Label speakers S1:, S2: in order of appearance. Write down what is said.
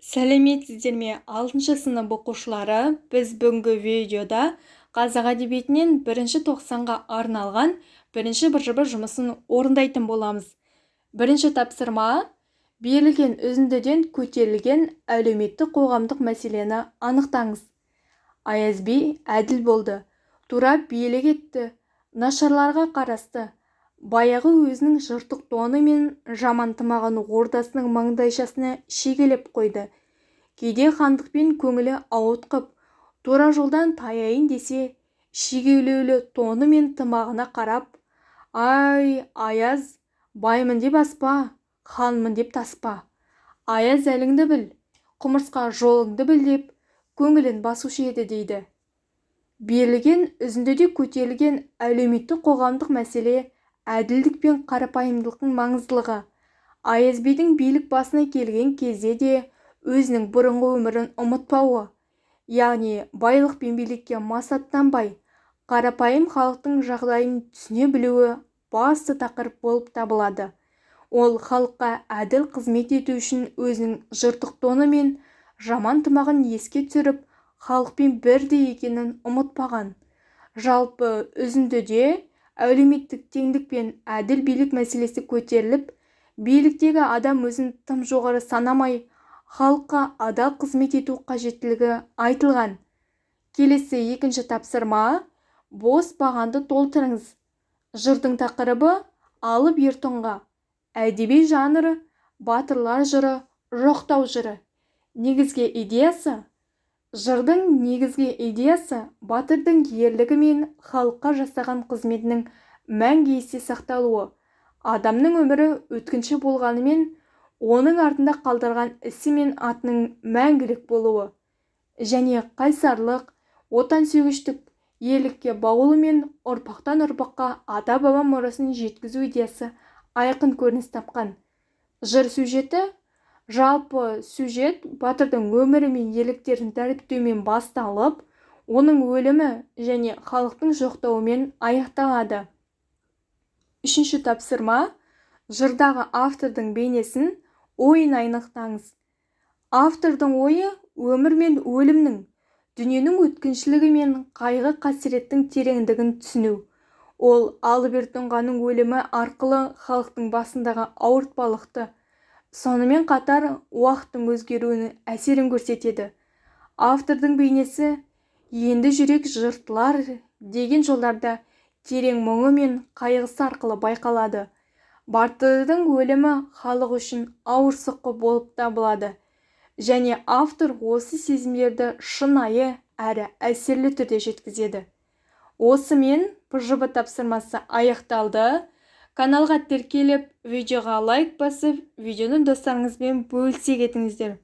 S1: Сәлеметсіздер ме, алтыншы сынып оқушылары! Біз бүгінгі видеода қазақ әдебиетінен бірінші тоқсанға арналған бірінші БЖБ жұмысын орындайтын боламыз. Бірінші тапсырма: берілген үзіндіден көтерілген әлеуметтік қоғамдық мәселені анықтаңыз. Аяз би әділ болды, тура билік етті, нашарларға қарасты. Баяғы өзінің жыртық тоны мен жаман тымағын ордасының маңдайшасына шегелеп қойды. Кейде хандықпен көңілі ауытқып, тура жолдан таяйын десе, шегелеулі тоны мен тымағына қарап: «Ай, Аяз, баймын деп аспа, ханмын деп таспа. Аяз, әліңді біл, құмырсқа, жолыңды біл», – деп көңілін басушы еді, дейді. Берілген үзіндіде көтерілген әлеуметтік қоғамдық мәселе – әділдік пен қарапайымдылықтың маңыздылығы. Аяз бидің билік басына келген кезде де өзінің бұрынғы өмірін ұмытпауы, яғни байлық пен билікке масаттанбай, қарапайым халықтың жағдайын түсіне білуі басты тақырып болып табылады. Ол халыққа әділ қызмет ету үшін өзінің жыртық тоны мен жаман тымағын еске түсіріп, халықпен бірдей екенін ұмытпаған. Жалпы, үзіндіде әлеуметтік теңдік пен әділ билік мәселесі көтеріліп, биліктегі адам өзін тым жоғары санамай, халыққа адал қызмет ету қажеттілігі айтылған. Келесі, екінші тапсырма: бос бағанды толтырыңыз. Жырдың тақырыбы – Алып Ер Тұңға, әдеби жанры – батырлар жыры, жоқтау жыры. Негізгі идеясы: жырдың негізгі идеясы – батырдың ерлігі мен халыққа жасаған қызметінің мәңгі есте сақталуы, адамның өмірі өткінші болғанымен, оның артында қалдырған ісі мен атының мәңгілік болуы және қайсарлық, отансүйгіштік, ерлікке баулу мен ұрпақтан ұрпаққа ата-баба мұрасын жеткізу идеясы айқын көрініс тапқан. Жыр сюжеті: жалпы, сюжет батырдың өмірі мен ерліктерін дәріптеумен басталып, оның өлімі және халықтың жоқтауымен аяқталады. Үшінші тапсырма: жырдағы автордың бейнесін, ойын анықтаңыз. Автордың ойы – өмір мен өлімнің, дүниенің өткіншілігі мен қайғы-қасіреттің тереңдігін түсіну. Ол Алып Ер Тұңғаның өлімі арқылы халықтың басындағы ауыртпалықты, сонымен қатар уақыттың өзгеруінің әсерін көрсетеді. Автордың бейнесі «енді жүрек жыртылар» деген жолдарда терең мұңы мен қайғысы арқылы байқалады. Батырдың өлімі халық үшін ауыр соққы болып табылады және автор осы сезімдерді шынайы әрі әсерлі түрде жеткізеді. Осымен ПЖБ тапсырмасы аяқталды. Каналға тіркеліп, видеоға лайк басып, видеоны достарыңызбен бөлісе кетіңіздер.